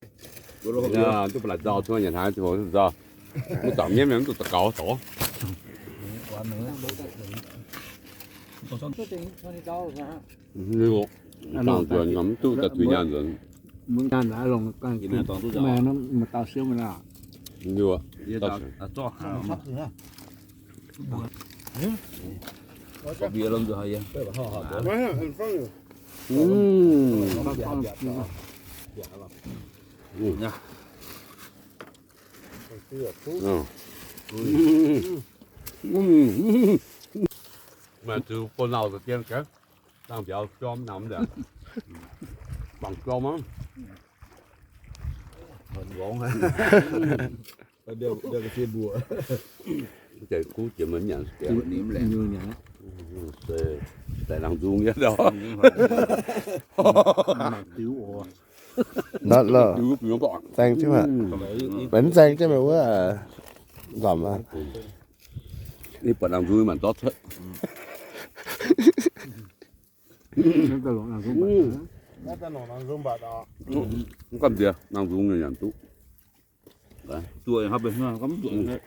Duqv ba'laqc nzauh, cuotv nyanc hnaangx, mv duqv zaangc mienv, mv duqv daux gaux dorc. Mv duqv daaih tuix nyanc nzuonx. Maaih ziux bun nauc za'gengh dangh mbiauz jorm namx daaih. Bangc jorm aqv. Deix kuv jiex maiv nyanc. Daaih nangc nzung nyei. Nzaeng jienv, maiv nzaeng jienv meih wuov nzamc aqv. Ninh buatc nangc nzung mangc zorqv cuotv. Mv gamh nziex nangc nzung nyanc duqv. Zuoqc hapv benx hnangv, mv zuoqc.